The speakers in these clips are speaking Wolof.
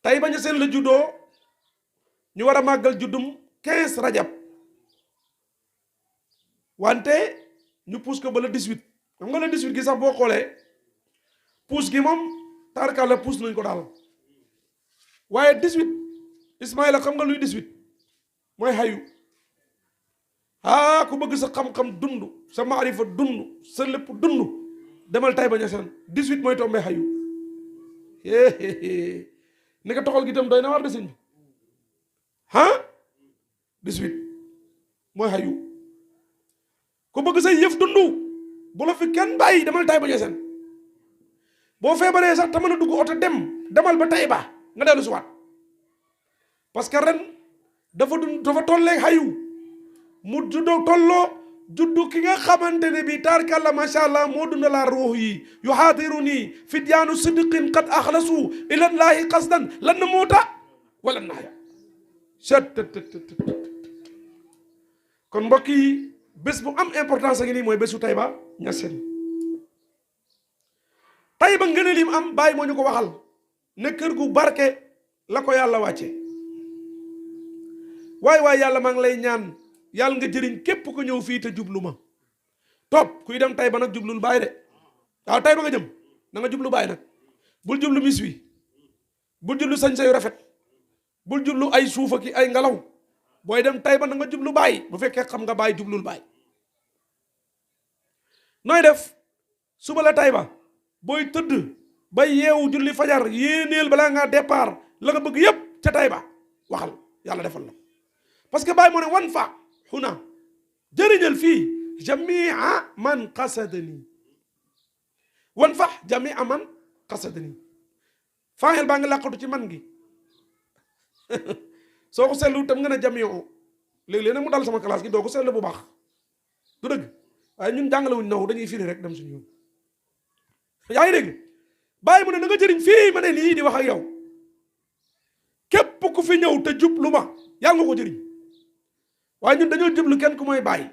Taïba Niassène la juddoo ñu war a màggal juddum 15 rajab wante ñu pousse ko ba le 18 xam nga le 18 gi sax boo xoolee pousse gi moom tarka la pousse nañ ko daal waaye 18 Ismaïla xam nga luy 18 mooy xayu ku bëgg sa xam-xam dund sa maarifa dund sa lépp dund demal Taïba Niassène 18 mooy tombé xayu ni ko toxal gi itam doy na war de sëñ bi 18 mooy xayu ku bëgg say yëf dund bu la fi kenn bàyyi demal Taïba Niassène boo feebaree sax te mën a dugg oto demal ba Taïba nga dellu si waat parce que ren dafa tollee xayu mu juddoo tolloo juddu ki nga xamante ne bi taarkalla macha allah moo dundalaa ruux yi yu xaatiru nii fidyaanu siddiqin qad axlasu ilallaahi qasdan lan na muuta wala naaya kon mbokk yi bés bu am importance ngi nii mooy bésu Taïba Niassène Taïba ngëneel yi mu am bàyyi moo ñu ko waxal ne kër gu barke la ko yàlla wàcce waaye yàlla maa ngi lay ñaan yàlla nga jëriñ képp ku ñëw fii te jublu ma topp kuy dem Taïba nag jublul bàyyi de waaw Taïba nga jëm na nga jublu bàyyi nag bul jublu mis wi bul jublu sañse yu rafet bul jublu ay suufa ki ay ngelaw booy dem Taïba na nga jublu bàyyi bu fekkee xam nga bàyyi jublul bàyyi nooy def suba la Taïba booy tëdd ba yeewu julli fajar yéeneel balaa ngaa départ la nga bëgg yépp ca Taïba waxal yàlla defal la parce que bàyyi moo ne wan fa xuna jëriñal fii jamia man qasadani wan fa jamia man qasadani faaxel baa ngi làqatu ci man gi soo ko seetlu tam nga ne jamio léeg-léeg nag mu dal sama classe gi doo ko seetlu bu baax du dëgg waaye ñun jàngalewuñ naw dañuy firi rek dem suñu yoon yaa ngi dégg bàyyi mu ne na nga jëriñ fii ma ne nii di wax ak yow képp ku fi ñëw te jublu ma yaa nga ko jëriñ waaye ñun dañoo jublu kenn ku mooy bàyyi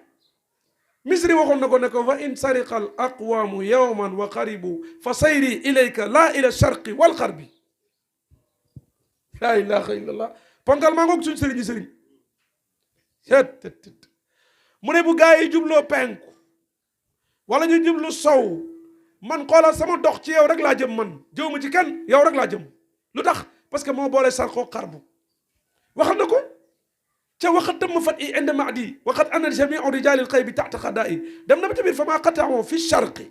misri waxoon na ko ne ko fa in sariqa al aqwamu yawman wa qaribu fa sayri ilayka laa ila sharqi wal xarbi laa ilaha illallah ponkal maa ngoog suñ sëriñ mu ne bu gaa yi jubloo penku wala ñu jublu sow man xoolal sama dox ci yow rek laa jëm man jëw ma ci kenn yow rek laa jëm lu tax parce que moo boole sarxoo xarbu waxal na ko ca waxat tam fat i inde mahdi waxat ana jamiu rijali l xaybi taxta xadaa i dem na ba tamit fa maa qatao fi charqi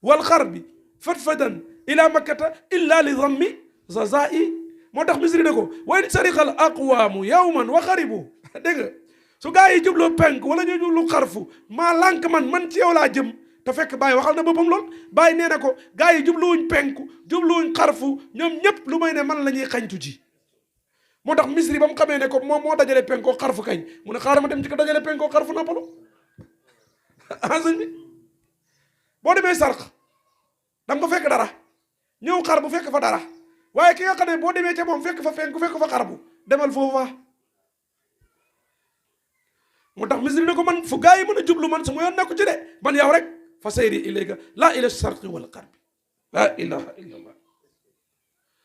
wal xarbi fatfadan ila makkata illa li dammi zazai moo tax misri ne ko wa in sariqal aqwaamu yawman wa xaribu dégg nga su gaa yi jubloo penk wala ñu jublu xarfu maa lànk man ci yow laa jëm te fekk Baye waxal na boppam lool Baye nee na ko gaa yi jubluwuñ penku jubluwuñ xarfu ñoom ñëpp lu may ne man la ñuy xañtu ji moo tax misri ba mu xamee ne ko moom moo dajale penkoo xarfu kañ mu ne xaaral ma dem ci ko dajale penkoo xarfu noppalu sëñ bi boo demee sarq da nga ko fekk dara ñëw xar bu fekk fa dara waaye ki nga xam ne boo demee ca moom fekk fa penku fekk fa xarbu demal foofu fa moo tax misri ne ko man fu gaa yi mën a jublu man su ma yoon nekku ci de man yow rek fa sayri ilayka laa ila sharqi wal garbi laa ilaha illa allah